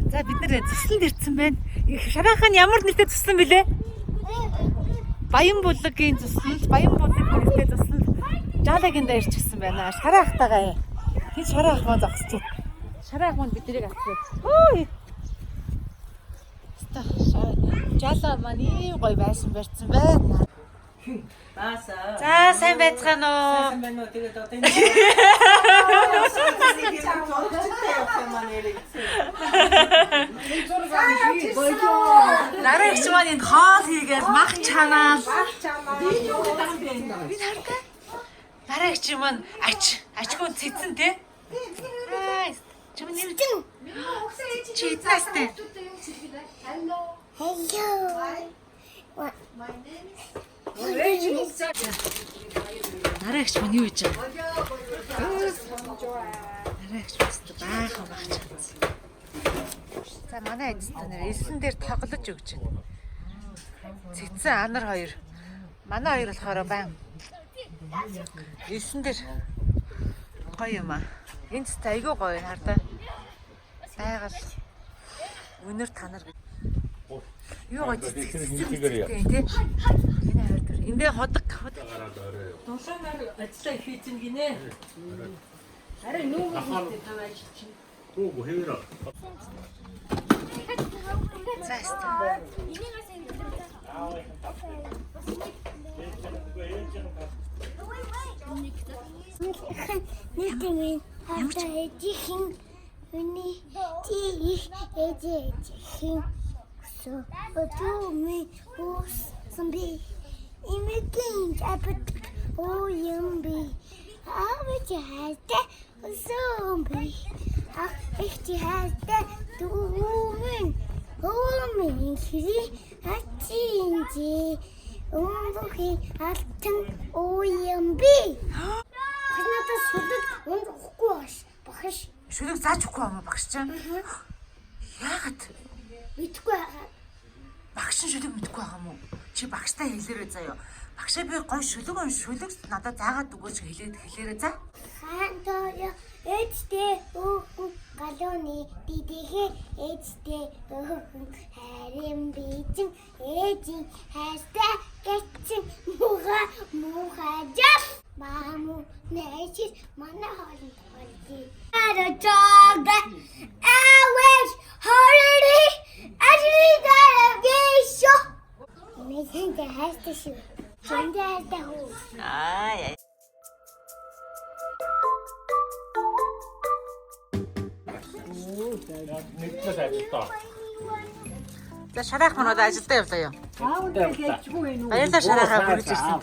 За, бид нэр цэслэнд ирсэн байна. Шараахан ямар нэртэй цэслэн бэлээ? Баян булгийн цэслэл, Баян булаг нэртэй цэслэл Жалагийн дээр ирчихсэн байна. Шараахтайгаа. Тэнд шараах маань зогсож байна. Шараах маань биднийг авчихсан. Хөө. Жала маань ийм гоё байшин барьсан байна. Баасаа. За, сайн байцгаана уу? Сайн байна уу? Тэгээд одоо энэ зурагчтай явах юм аа нэрээ. Нараа их маань энд хоол хийгээл мах чанаал. Энэ юу гэдэг юм бэ? Би хартай. Нараа их маань ач ачгүй цэцэн те. Аа, чам нэр чи эзнастай. Hello. Нараа их маань юу хийж байгаа? Нараа их бас баахан мах чансан. За, манай эцэст нэр элсэн дээр тоглож өгч байна. Цэцэн анар хоёр. Манай хоёр болохоор байн. Элсэн дээр гоё юм аа. Энэ цэцэн айгүй гоё хардаа. Байгаль өнөр танар гэж. Юу гоё цэцэн цэцэн тий. Энэ хоёр төр. Эндээ ходог ходог. Дулаанаар ажиллаа хийцэн гинэ. Арай нүүгэн хийхдээ тав ажил чинь. Гүү хэвээр. За, өстө. Нэг юм хата ээжийн миний чи их ээж ээжийн со өдөөми ус би имэгийн апт оо юм би авч хайта сон би ах их чи хайта дүүмэн өөмэн хри ачинжи өмбөхи алтан оо юм би. Багш надад сүлэг унахгүй багш. Багш. Шүлэг зааж өгөхгүй юм аа багш чинь. Яагаад? Мэдхгүй байгаа. Багш нь шүлэг мэдэхгүй байгаа юм уу? Чи багштай хэлээрэй заяа. Багшаа би гой шүлэг он шүлэг надад заагаад өгөөч хэлээд хэлээрэй за. Хаан тоёо ээжтэй өөхөн галууны дидэхэ ээжтэй өөхөн харин бичин ээжийн хайртай гэчин муха муха жал маму нэшис манай хоолнд олди. Ара жог I wish holiday actually got a geisha. Мэдэн хайртай шүү. Чэндэ хайртай хүү. Аа. Нэг талаас ажилтаа. За, шараах маань одоо ажилдаа явлаа юу. Аав дээр хийчихгүй юм уу? Баярлалаа шараахаа хүргэж ирсэн.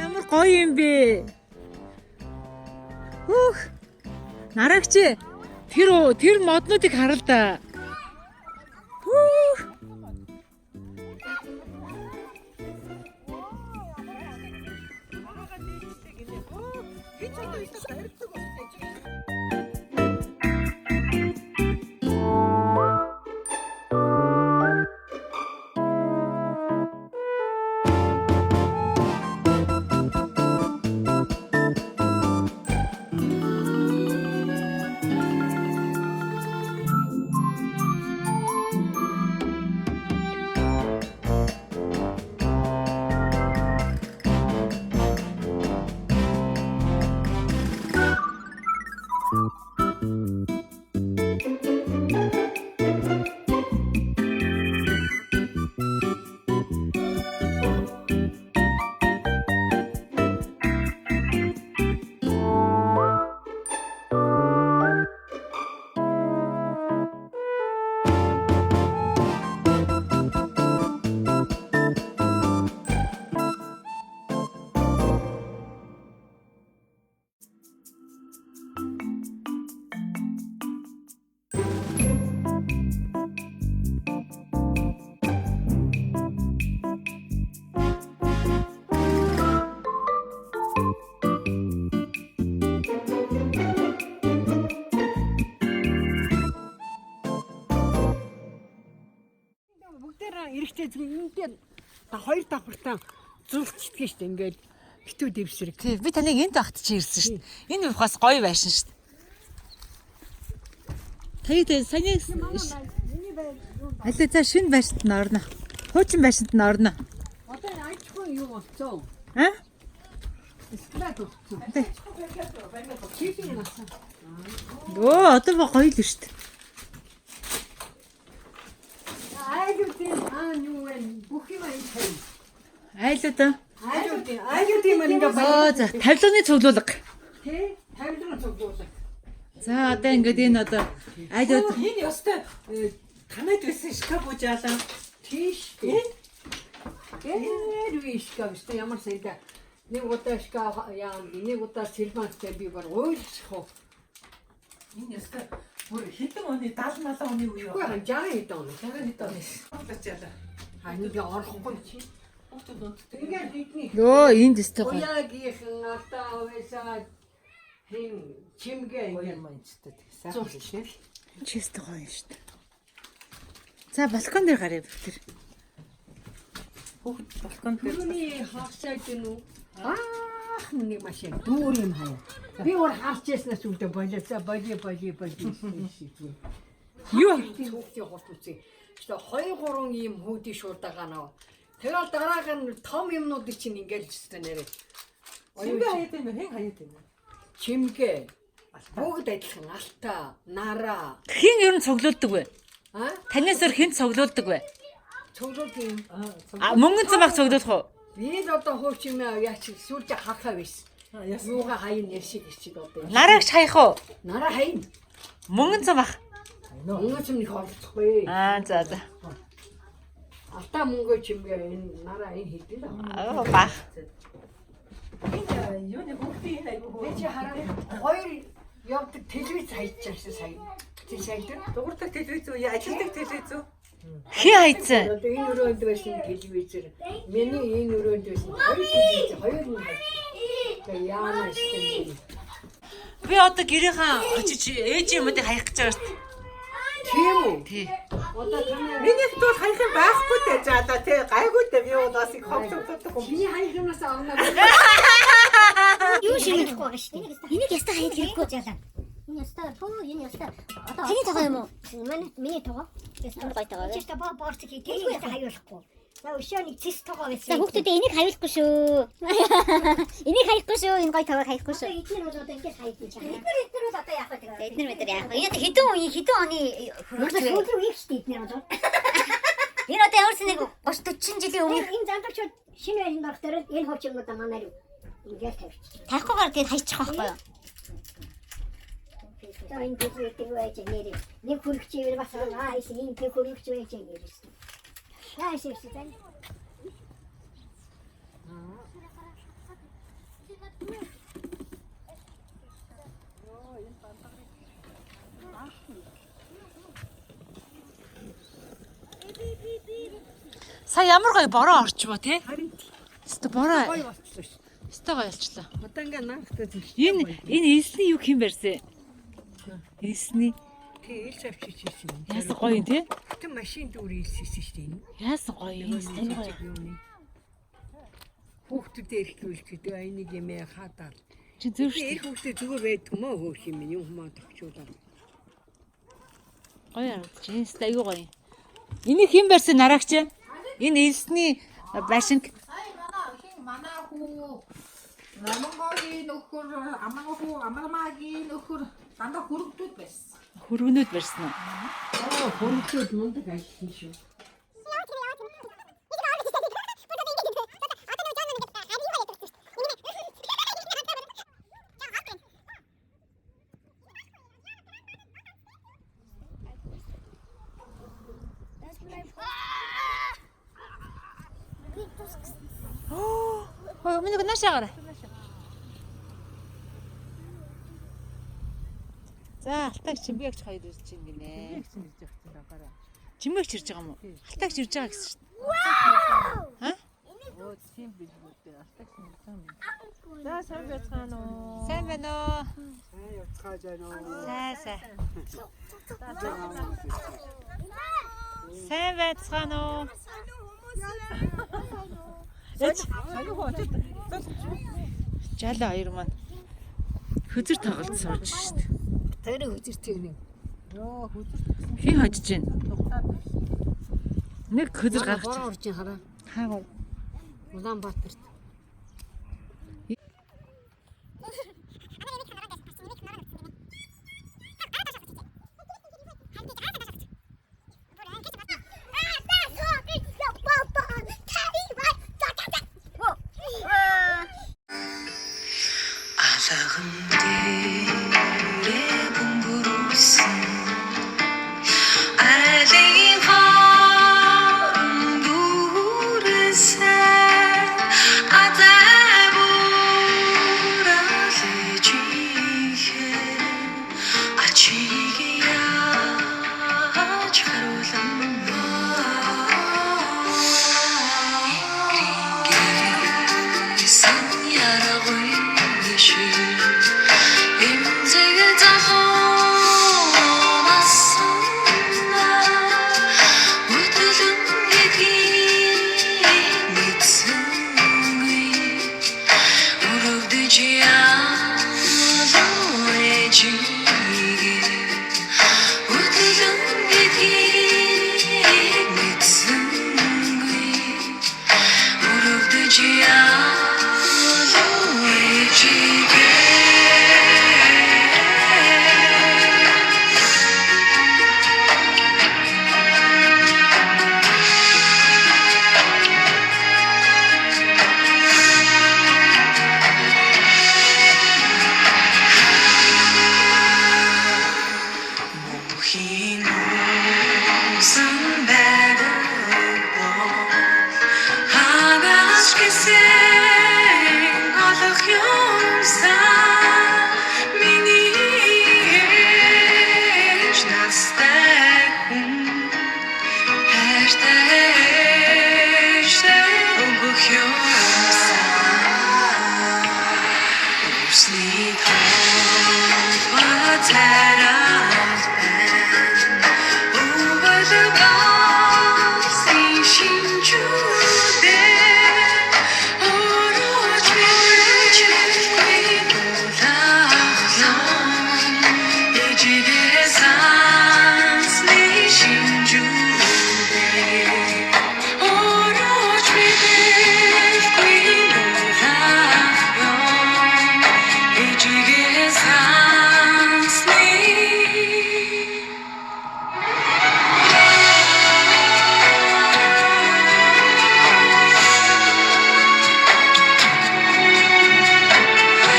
Ямар гоё юм бэ? Хөөх. Нарагч тэр моднуудыг харал да. Хөөх. Эрэгтэй зүг энэ дээр та хоёр давхартаа зулцдаг шүү дээ. Ингээл битүү дэвсрэг. Тий, би таныг энд багт чи ирсэн шүү дээ. Энэ бас гоё байшин шүү дээ. Тая тая саяны Алей за шинэ байшинд нь орно. Хуучин байшинд нь орно. Одоо аж ахуйн юу болцоо? А? Склад болцсон. Чилийн насан. Өө, одоо ба гоё л шүү дээ. Айлуудын аа юу вэ? Бүх юм аян тавь. Айлууд аа. Айлуудын айлуудын маань ингээ Оо за, тавилганы цуглуулга. Тэ тавилгын цуглуулга. За одоо ингээд энэ одоо айлууд Энэ ёстой танайд байсан шкаф ужаалаа. Тийш дээ. Тэр үе шкаф шүү дээ. Ямар сайнда нэг удаа шкаф яа нэг удаа серванттай би бар уйлчих уу. Энэ ёстой бүр хэдэн оны 70 70 оны үе Үгүй байна. 60 хэдэн он. 60 хэдэн оны. Ужаалаа. А нэг орохгүй чи. Хүүхдүүд унтдаг. Ингээд бидний Өө, энд өстой гоё. Уягийнхан алдаа байсан хин чимгээ Гоё ингээд юм энэ ч гэдэг. Сайхан биш ээ. Чи өстой гоё юм шүү дээ. За балкон дээр гаръя бүгд. Хүүхэд балкон дээр Түүний хагасаа гэнүү. Аах нэг машин дүүр юм хаяа. Би өөр харж яснаас үлдээ болоо болоо болоо болоо. Юу? Хүүхдийн хурд үзье. Гэтэ 2 3 ийм хүүхдийн шуудагаа наа. Тэгэл дараах нь том юмнуудыг чинь ингээл ч гэсэн нэрээ. Чимгээ хаяад юм уу? Хэн хаяад юм бэ? Чимгээ. Бүгд адилхан алтаа, нараа. Хэн ер нь цуглуулдаг вэ? А? Танаас өөр хэн цуглуулдаг вэ? Цуглуулдаг юм. А мөнгөн зам ах цуглуулах уу? Би л одоо хуучин юм яач сүлж харахаа биш. Юугаа хаяа нэр шиг ичиг одоо. Нараагч хаях уу? Нараа хаяа. Мөнгөн зам ах. Мөнгө юм их оролцохгүй. Аа за за. Алтаа мөнгө чимгээ энэ нараа энэ хэдэн л. Аа бах. Энэ юуны хүүхдийн энэ айгүй Би чи хараа хоёр явдаг телевиз хайчихсан сая. Тэр сая дээр. Дугуурдаг телевиз үү? Ажилтдаг телевиз үү? Хэн хайцсан? Одоо энэ өрөөнд байсан телевизэр миний энэ өрөөнд байсан хоёр телевиз хоёр нь хайчихсан. Тэгээ яана штэ. Би одоо гэрийнхаа очиж ээжийн юмыг хаях гэж байгаа шүү дээ. Тийм үү? Тий. Одоо танай Миний тул хаях юм байхгүй дээ жаалаа тий. Гайгүй дээ би бол бас их хог цогцолдог хүн. Миний хаях юмнаас авна. Юу шимэхгүй байгаа шүү дээ. Энийг ястаа хаяад хэрэггүй жаалаа. Энэ ястаа пүү энэ ястаа одоо таны тогоо юм уу? Манай миний тогоо. Ястаа гоё тогоо. Чи та боо борц хий. Тэрийг ястаа хаюулахгүй. За өшөө нэг цэс тогоо байсан. За хүүхдүүдээ энийг хавиулахгүй шүү. Энийг хаяхгүй шүү. Энэ гой тавыг хаяхгүй шүү. Эднэр бол одоо ингэж хаяад юм чи. Эднэр бол одоо яах вэ тэгээ? Эднэр мэдэр яах вэ? Энэ одоо хэдэн үеийн хэдэн оны хөргөч вэ? Сүүлийн үеийг шүү дээ эднэр бол. Энэ одоо ямар ч нэг 30 40 жилийн өмнө Энэ зандагчуд шинэ байранд орох дээр энэ хууч юмнуудаа манай юу ингэж тавьчих. тавихгүйгээр тэгээд хайчих байхгүй юу? За энэ телевизийг байж нэрээ. Нэг хөргөч ивэл бас аа энэ нэг хөргөч байж нэрээ. Аа шив шив. Сая ямар гоё бороо орчвоо тий? Харин Өстө бороо. гоё болчихлоо шүү. Өстө гоё болчлоо. Одоо ингээ наахтай зүг. Энэ энэ элсний юу хэм барьсан? Элсний Тий, ил авчиж ирсэн. яасан гоё юм тий? Бүтэн машин дүүр илссэн шүү дээ энэ. Яасан гоё юм. Өстө гоё. Юуны. Хүүхдүүдээ эрхлүүлэх гэдэг энийг юм яа хаадаал. Чи зөв шүү. Эр хүүхдээ зүгээр байдаг юм уу хөөх юм юм хумаа тогчуулаад. Гоё харагдаж. Энэ өстө аюу гоё. Энийг хэн барьсан нараагч? Энэ элсний байшинг Хин манай хүү Намангогийн нөхөр, аман хүү, амармаагийн нөхөр дандаа хөрөгдүүд байсан. хөргөнүүд барьсан уу? Аа, хөргөчүүд мундаг ажилласан шүү. Хөө миний наашаа гараа. За, алтаагч чимээгч хоёр ирж байна гинэ. Чимээгч ирж байгаа юм уу? Алтаагч ирж байгаа гэсэн шүү дээ. Ха? Өө тийм билгүү дээ. Алтагч ирж байгаа юм. За сайн байцгаана уу? Сайн байна уу? Сайн явцгааж байна уу? Сайн сайн. Сайн байцгаана уу? Жалаа хоёр маань хөзөр тоглолт сууж шít. Тэр хөзөр тэгнэ. Йоо, хөзөр Хин хожиж гин. тухтаад байна. Нэг хөзөр гаргаж. Бороо орж ин хараа. Хаагаа. Улаанбаатарт.